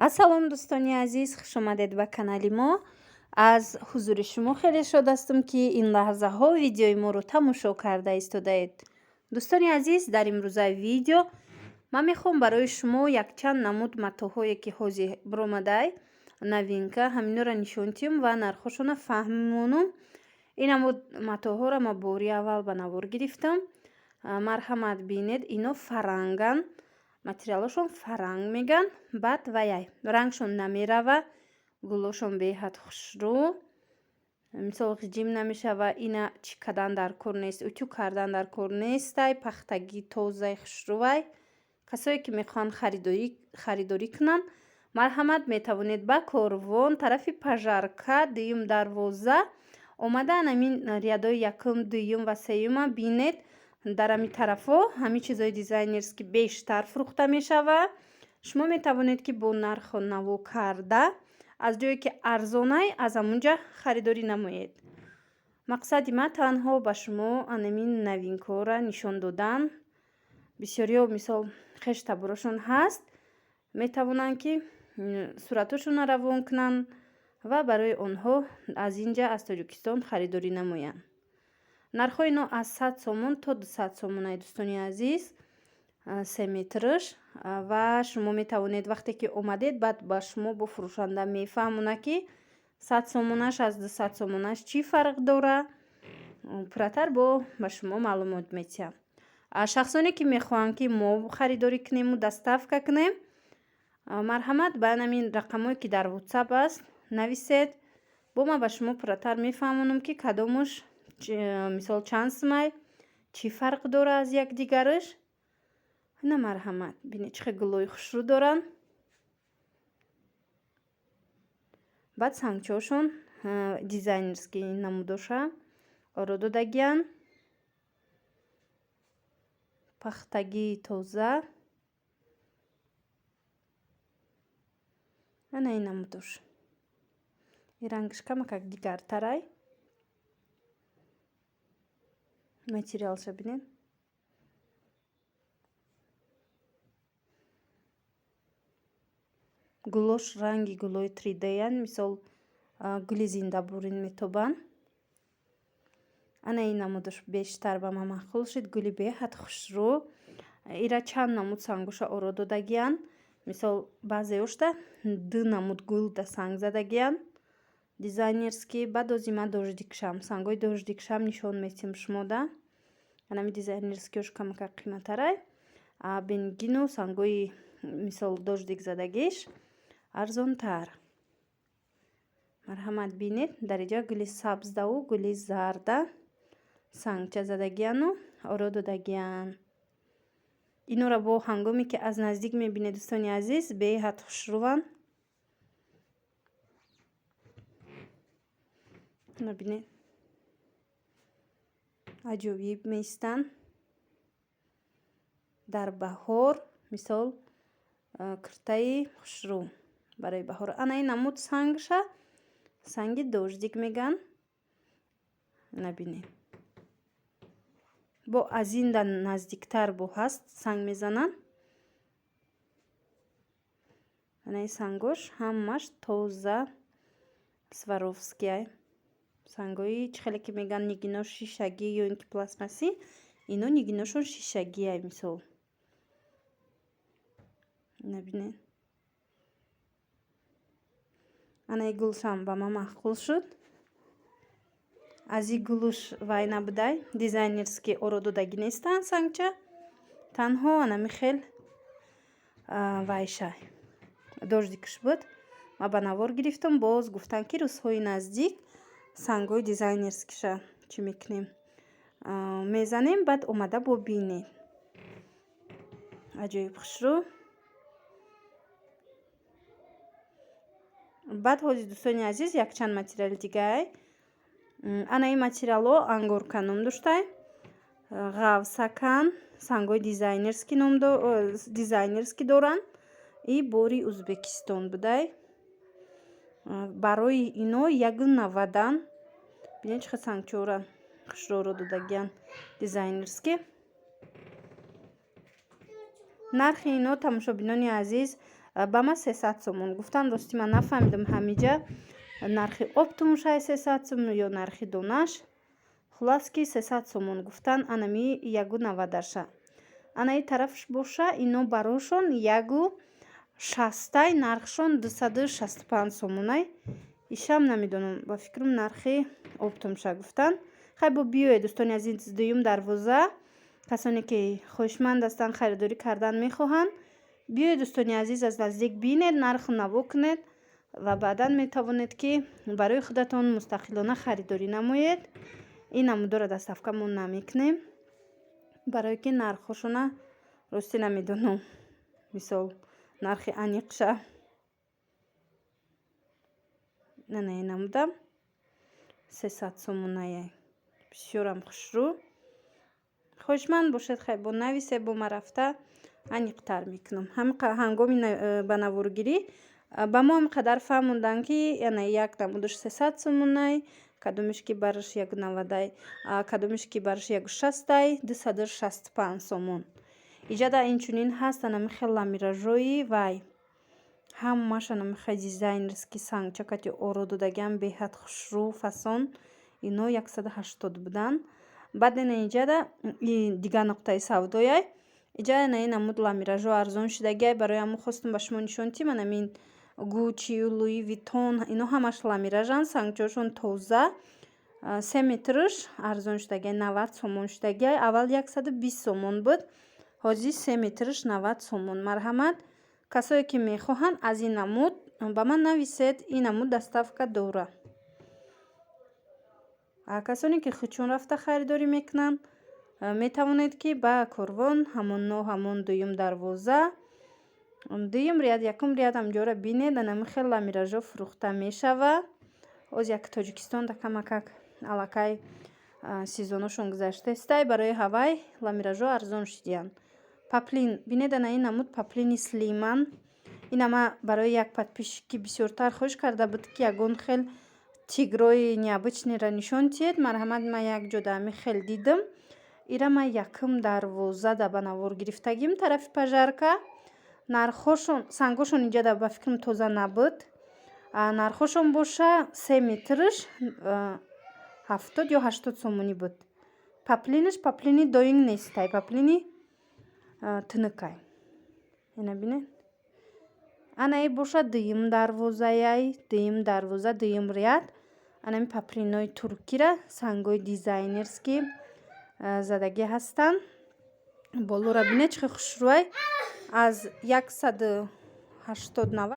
Ассалом, дӯстони азиз, хушомадед ба канали мо. Аз ҳузури шумо хеле шод ҳастам, ки ин лаҳзаҳо видеои моро тамошо карда истодаед. Дӯстони азиз, дар имрӯзаи видео ман мехоҳам барои шумо якчанд намуд матоъҳое, ки ҳозир биромадай, новинка, ҳаминора нишон диҳам ва нархҳошона фаҳмонам. Ин намуд матоъҳоро ман бори аввал ба навор гирифтам. Марҳамат, бинед, ино фаранган, материалошон фаранг меган, баъд ваяй рангшон намерава, гулошон беҳад хушрӯ, мисол, ғиҷим намешава. Ина чӣ кардан дар кор нест, утюг кардан дар кор нестай, пахтагӣ тозаи хушрӯвай. Касое ки мехоҳанд харидорӣ кунанд, марҳамат, метавонед ба Корвон, тарафи Пожарка, дуюм дарвоза омадан, ҳамин рядои якум, дуюм ва сеюма бинед. Дар ҳамин тарафҳо ҳамин чизҳои дизайнерский бештар фурӯхта мешавад. Шумо метавонед, ки бо нарху наво карда, аз ҷое ки арзонай, аз ҳамунҷа харидорӣ намоед. Мақсади ман танҳо ба шумо анамин новинкаҳоро нишон додан. Бисёриҳо, мисол, хеш таборошон ҳаст, метавонанд, ки суратҳошонро равон кунанд ва барои онҳо аз инҷа, аз Тоҷикистон, харидорӣ намоянд. Нархҳои ино аз 100 сомон то 200 сомонай, дӯстони азиз, 3 метрш. Ва шумо метавонед, вақте ки омадед, баъд ба шумо бо фурӯшанда мефаҳмонад, ки 100 сомонаш аз 200 сомонаш чӣ фарқ дора. Пурратар бо ба шумо маълумот метиҳам. Шахсоне ки мехоҳанд, ки мо харидорӣ кунему доставка кунем, марҳамат, ба ҳамин рақамҳое, ки дар WhatsApp аст, нависед. Бо ман ба шумо пурратар мефаҳмонам, ки кадомуш, мисол, чанд сумай, чӣ фарқ дора аз якдигараш. На, марҳамат, бинед, чӣ хел гулҳои хушрӯ доранд. Баъд сангчаҳошон дизайнерский намудоша оро додагиянд, пахтагии тоза. Ана ин намудош, ин рангаш камакак дигартарай. Материалша бинед. Гулош ранги гулои 3D-ян, мисол, гули зиндабурин метобанд. Ана ин намудош бештар ба ман маъқул шуд, гули беҳад хушрӯ. Ира чанд намуд сангоша оро додагиянд. Мисол, баъзеошта ду намуд гул да санг задагиянд дизайнерский. Баъд ози ман дождикшам, сангҳои дождикшам нишон метиҳам шумода. Анами дизайнерскиёш камакак қиматтарай, а бенгину сангҳои, мисол, дождик задагиш арзонтар. Марҳамат, бинед, дар иҷа гули сабздаву гули зарда сангча задагияну оро додагиянд. Инора бо ҳангоме ки аз наздик мебинед, дӯстони азиз, беҳад хушрӯванд. Бинед, аҷоиб меистанд дар баҳор, мисол, киртаи хушрӯ барои баҳор. Ана ин намуд сангша санги дождик мегӯянд. Набинед, бо аз ин да наздиктар бо ҳаст, санг мезананд. Ана ин сангош ҳамаш тоза Сваровскиай, сангҳои чӣ хеле ки мегӯянд, нигино шишагӣ ё ин ки пластмассӣ, ино нигиношон шишагиай, мисол. Набинед, ана и гулшам ба ман маъқул шуд. Аз и гулуш вай набудай, дизайнерский оро додагӣ нестанд сангча, танҳо анами хел вайшай дождикш буд, ман ба навор гирифтам. Боз гуфтанд, ки рӯзҳои наздик сангҳои дизайнерскиша чӣ мекунем, мезанем, баъд омада бо бинед. Аҷоиб хушрӯ. Баъд ҳозир, дӯстони азиз, якчанд материали дигай. Ана ин материалҳо ангорка ном доштай, ғавсакан, сангҳои дизайнерский ном, дизайнерский доранд. И бори Узбекистон будай. Барои ино ягу навадан. Бинед, чӣ хел сангчора хушрӯро додагиянд дизайнерский. Нархи ино, тамошобинони азиз, Ба ман 300 сомон гуфтан. Рости, ман нафаҳмидам, ҳамиҷа нархи оптом ушай 300 сом ё нархи донаш. Хулас, ки 300 сомон гуфтан. Анами 1,90-аша. Анаи тарафш боша, ино барошон 1,60-ай, нархшон 265 сомонай. Ишам намедонам, ба фикрам, нархи оптом ша гуфтан. Хай, бо биёед, дӯстони азиз, дуюм дарвоза. Касоне ки хоҳишманд ҳастанд, харидорӣ кардан мехоҳанд, биёед, дӯстони азиз, аз наздик бинед, нарху наво кунед ва баъдан метавонед, ки барои худатон мустақилона харидорӣ намоед. Ин намудора доставка мо намекунем, барое ки нархҳошона ростӣ намедонам, мисол, нархи аниқша. Нана, ин намуда 300 сомонае, бисёрам хушрӯ. Хоҳишманд бошед, хай, бо нависе, бо ма рафта аниқтар мекунам. Ҳангоми ба наворгирӣ ба мо ҳам қадар фаҳмонданд, ки яна як намудаш 300 сомонай, кадомеш ки бараш 1,90-ай, кадомеш ки бараш 1,60-ай, 265 сомон. Иҷада инчунин ҳаст анами хел ламиражои вай, ҳамааш анами хел дизайнерский, сангчакати оро додагиам, беҳад хушрӯ, фасон. Ино 180 буданд. Баъд ина иҷада дигар нуқтаи савдояй. Иҷа ина ин намуд ламиражо арзон шудагиай, барои ҳамон хостум ба шумо нишон диҳем. Анамин Гуччи, Луи Виттон, ино ҳамаш ламиражанд, сангчаҳошон тоза. 3 метрш арзон шудагиай, 90 сомон шудагиай. Аввал 120 сомон буд, ҳозир 3 метрш 90 сомон. Марҳамат, касое ки мехоҳанд аз ин намуд, ба ман нависед. Ин намуд доставка дора. Касоне ки худшон рафта харидорӣ мекунанд, метавонед, ки ба Корвон, ҳамон но ҳамон дуюм дарвоза, дуюм ряд, якум ряд, ҳамҷоро бинед. Анами хел ламиражо фурӯхта мешавад. Оз як Тоҷикистон да камакак аллакай сезоношон гузаштаистай, барои ҳавай ламиражо арзон шудиянд. Поплин бинед, ана ин намуд поплини Слиман. Ина барои як подписчик, ки бисёртар хоҳиш карда буд, ки ягон хел тигрои необычный ро нишон диҳед. Марҳамат, ман як ҷода ҳами хел дидам. Ира ман якум дарвоза да ба навор гирифтагим, тарафи Пожарка. Нархҳошон, сангҳошон инҷа ба фикрам тоза набуд. Нархҳошон боша, 3 метрш 70 ё 80 сомонӣ буд. Поплинаш поплини доинг нестай, поплини тунукай. Ина бинед. Анаи боша дуюм дарвозаяй, дуюм дарвоза, дуюм ряд. Анами поплинои туркира, сангҳои дизайнерский задагӣ ҳастанд. Болоро бинед, чӣ хел хушрӯай, аз 180 90.